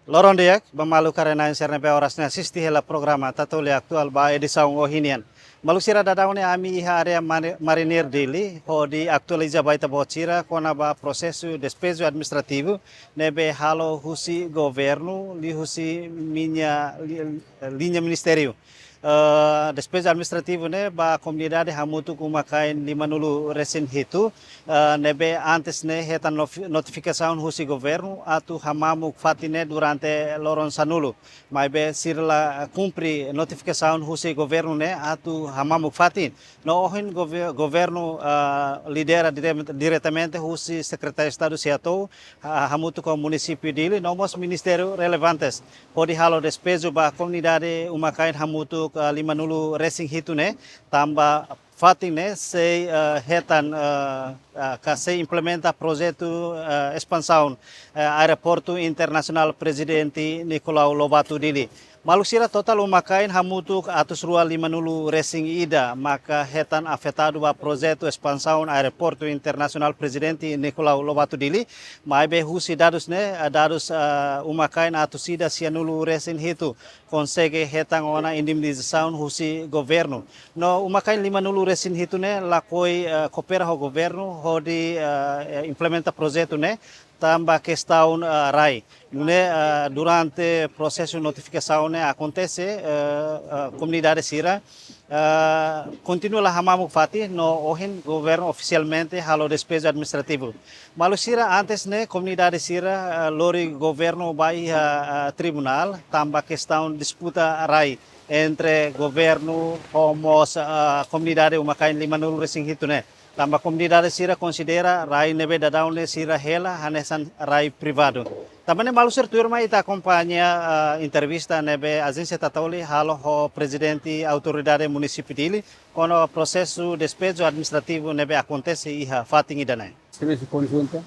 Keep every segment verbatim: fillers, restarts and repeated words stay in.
Loron di'ak ba maluk sira-ne'ebé oras ne'e asiste hela programa Tatoli Atuál ba edisaun ohin nian. Maluk sira, daudaun ne'e ami iha área Mari-, Marinir Dili, hodi atualiza ba ita-boot sira kona-ba prosesu despeju administrativu ne'ebé halo husi governu, liuhusi ninia li-, liña ministériu. Eh, despeju administrativu ne'e ba komunidade hamutuk uma-kain limanulu-resin-hitu, eh, ne'ebé antes ne'e hetan nofi-, notifikasaun husi governu atu hamamuk fatin ne'e durante loron sanulu. Maibé sira la kumpre notifikasaun husi governu ne'e atu hamamuk fatin. No ohin gove-, governu, eh, lidera dire-, diretamente husi Sekretáriu Estadu SEATOU, ha-, hamutuk ho munisípiu Dili, no mós ministériu relevante, hodi halo despeju ba komunidade uma-kain hamutuk, eh, limanulu-resin-hitu ne'e, tanba fatin ne'e sei, eh, hetan, eh, eh, ka sei implementa projetu, eh, espansaun, eh, Aeroportu Internasionál Prezidente Nicolau Lobato Dili. Maluk sira, totál uma-kain hamutuk atus rua limanulu-resin-ida maka hetan afetadu ba projetu espansaun Aeroportu Internasionál Prezidente Nicolau Lobato Dili. Maibé husi dadus ne'e, eh, dadus, eh, uma-kain atus ida sianulu-resin-hitu konsege hetan ona indemnizasaun husi governu. No uma-kain limanulu-resin-hitu ne'e lakohi, eh, koopera ho governu hodi, eh, implementa projetu ne'e tanba kestaun, eh, rai. Nune'e, eh, durante prosesu notifikasaun ne'e akontese, eh, eh, komunidade sira, eh, kontinua la hamamuk fatin, no ohin governu ofisialmente halo despeju administrativu. Maluk sira, antes ne'e komunidade sira, eh, lori governu ba iha, eh, tribunál tanba kestaun disputa rai entre governu ho mós, eh, komunidade uma-kain limanulu-resin-hitu ne'e. Tanba komunidade sira konsidera rai ne'ebé daudaun ne'e sira hela hanesan rai privadu. Tanba ne'e maluk sira, tuir mai ita akompaña, eh, entrevista ne'ebé Ajénsia Tatoli halo ho Prezidente Autoridade Munisípiu Dili, kona-ba prosesu despeju administrativu ne'ebé akontese iha fatin ida-ne'e. Servisu konjuntu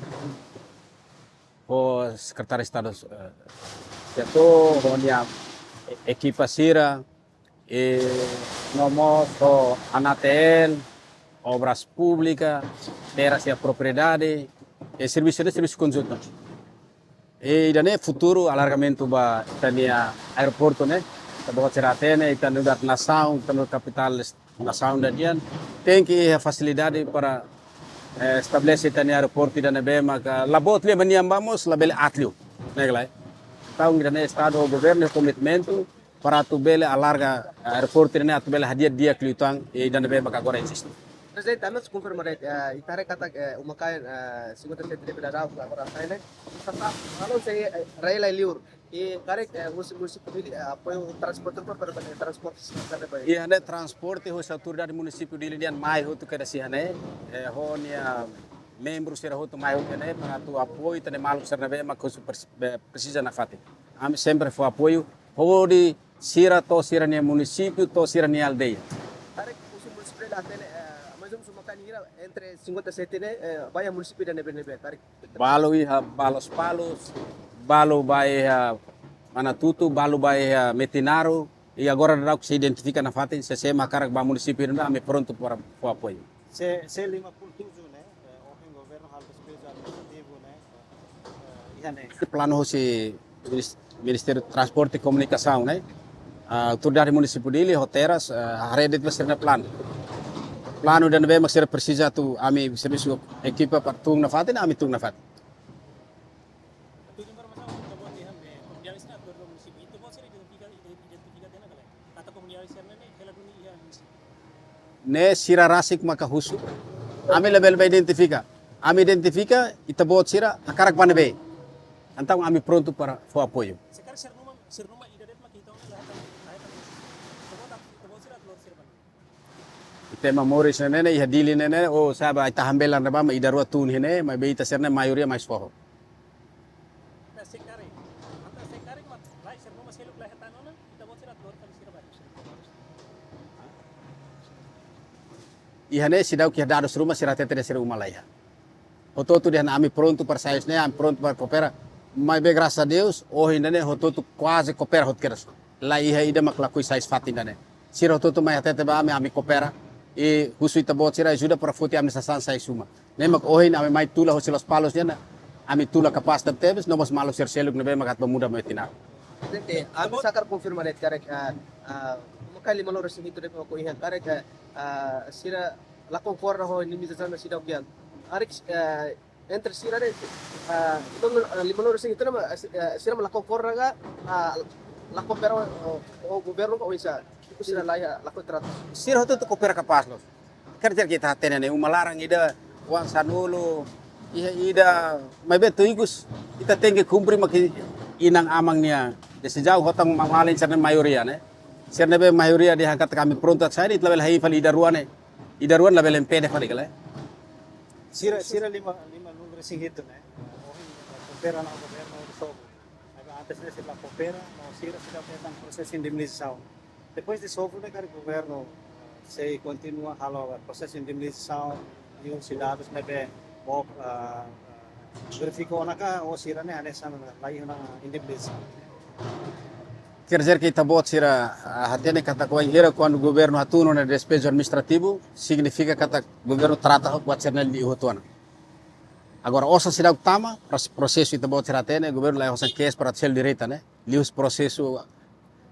ho Sekretáriu Estadu, eh, SEATOU, ho nia e-, ekipa sira, eh, no mós ho ANATL, Obras Públikas, Terras e Propriedade, eh, servisu ne'e servisu konjuntu. Eh, ida-ne'e futuru alargamentu ba ita-nia aeroportu ne'e, ita-boot sira hatene, ita nu'udar nasaun, ita nu'udar kapitál nasaun ida nian, tenke iha fasilidade para, eh, estabelese ita-nia aeroportu ida ne'ebé maka la boot liu, ba nian ba mós labele aat liu, ne'e ka lae. Entaun ida-ne'e Estadu ho governu komitmentu para atu bele alarga, eh, aeroportu ida-ne'e atu bele hadi'a di'ak liután, eh, ida ne'ebé maka agora eziste. Prezidente, ami konfirma de'it, eh, ita haree katak, eh, uma-kain, eh, cinquenta e sete ne'ebé daudaun agora sai ne'e. Sá, sá, balun sei, eh, rai liur. I karik, eh, husi munisípiu Dili, eh, apoiu transporte para, para, para transporte sira ne'ebé. Iha ne'e transporte husi autoridade munisípiu Dili nian mai hotu kedas iha ne'e, eh, ho nia membru sira hotu mai hotu ne'e para atu apoiu ita-nia maluk sira ne'ebé maka husu pres-, be-, presiza nafatin. Ami sempre fó apoiu, hodi sira to'o sira-nia munisípiu, to'o sira-nia aldeia. Karik husi munisípiu Dili hatene, eh, mais ou menos uma-kain hira entre cinquenta e sete ne'e, eh, ba iha munisípiu ida ne'ebé-ne'ebé, karik. Balu iha ba Lospalos, balu ba iha Manatutu, balu ba iha Metinaro, i agora daudaun sei identifika nafatin, se sé mak hakarak ba munisípiu ne'e, ami prontu para fó apoiu. Se, se lima puluh tujuh ne'e, eh, ohin governu halo despeju administrativu ne'e, eh, iha ne'e. Planu husi Minis-, Ministériu Transporte e Komunikasaun ne'e, ah, autoridade munisípiu Dili ho Terras, ah, haree de'it ba sira-nia planu. Planu ida ne'ebé mak sira presiza atu ami servisu ekipa para tun nafatin, ami tun nafatin. Tudo informasaun ke buat iha ne'e, komunidade sira atu munisípiu, ita-boot sira identifika, identifika tiha ona ka lae? Katak komunidade sira ne'e, hela duni iha munisípiu. Ne'e sira rasik maka husu. Ami labele ba identifika. Ami identifika, ita-boot sira hakarak ba ne'ebé. Entaun ami prontu para fó apoiu. Se karik sira-nia uma, sira-nia uma ida de'it mak ita-boot sira atu, ita-boot sira atu lori sira ba ne'ebé? Ita ema moris ne'e ne'e, iha Dili ne'e ne'e, o sabe, ita hambelan ne'ebá mak ida rua tun iha ne'e, maibé ita sira-ne'e maioria mai Suarez. Entaun se karik, entaun se karik mak lae sira-nia uma seluk la hetan ona, ita-boot sira atu lori fali sira ba. Iha ne'e seidauk iha dadus ruma sira hatete dehan sira-nia uma la iha. Hotu-hotu dehan ami prontu para sai husi ne'e, ami prontu para koopera. Maibé grasas a Deus, ohin ida-ne'e hotu-hotu kuaze koopera hotu kedas. La iha ida mak lakohi sai husi fatin ida-ne'e. Sira hotu-hotu mai hatete ba ami, ami koopera. I husu ita-boot sira ajuda para foti ami sasán sai husi uma. Ne'e mak ohin ami mai tula hosi Lospalos nian, ami tula kapás tebetebes, no mós maluk sira seluk ne'ebé maka atu muda mai tinar. Tete, ami hakarak konfirma de'it karik, ah, ah, maka lima-nulu-resin-hitu de'it ko iha karik, ah, sira la konkorda ho indemnizasaun seidauk kian. Karik, ah, entre sira de'it, ah, lima-nulu-resin-hitu ne'e, ah, sira la konkorda ka, ah, la koopera ho, ho governu ka oinsá. Sira la iha, la koopera. Sira hotu-hotu koopera kapás loos. Kerja kita hatene ne'e, uma laran ida, oan sanulu, iha ida, maibé tuir ikus, ita tenke kumpre mak inan-aman nian. Desi jau hotu-hotu mak malin sira-ne'e maioria ne'e. Sira ne'ebé maioria dehan katak ami prontu atu sai, ita labele hahi'i fali ida rua ne'e. Ida rua labele impede fali kala. Sira, sira lima, lima-nulu-resin-hitu ne'e. Ohin koopera ho governu de sobu. Maibé antes ne'e sira la koopera, no sira seidauk hetan prosesu indemnizasaun. Depois de sobu ne'e karik governu, eh, sei kontinua halo prosesu indemnizasaun, iha sidades ne'ebé, bok, ah, ah, verifika ona ka, o sira ne'e hanesan la iha ona indemnizasaun. Quer dizer que ita-boot sira, ah, hatene katak wainhira kuandu governu hatún ona despeju administrativu, signifika katak governu trata buat sira-ne'e liu hotu ona. Agora, osan seidauk tama, pros-, prosesu ita-boot sira hatene, governu la iha osan cash para selu direta ne'e, liuhusi prosesu,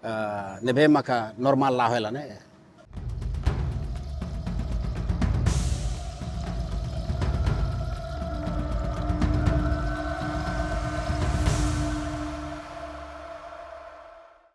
ah, ne'ebé maka normál la'o hela ne'e.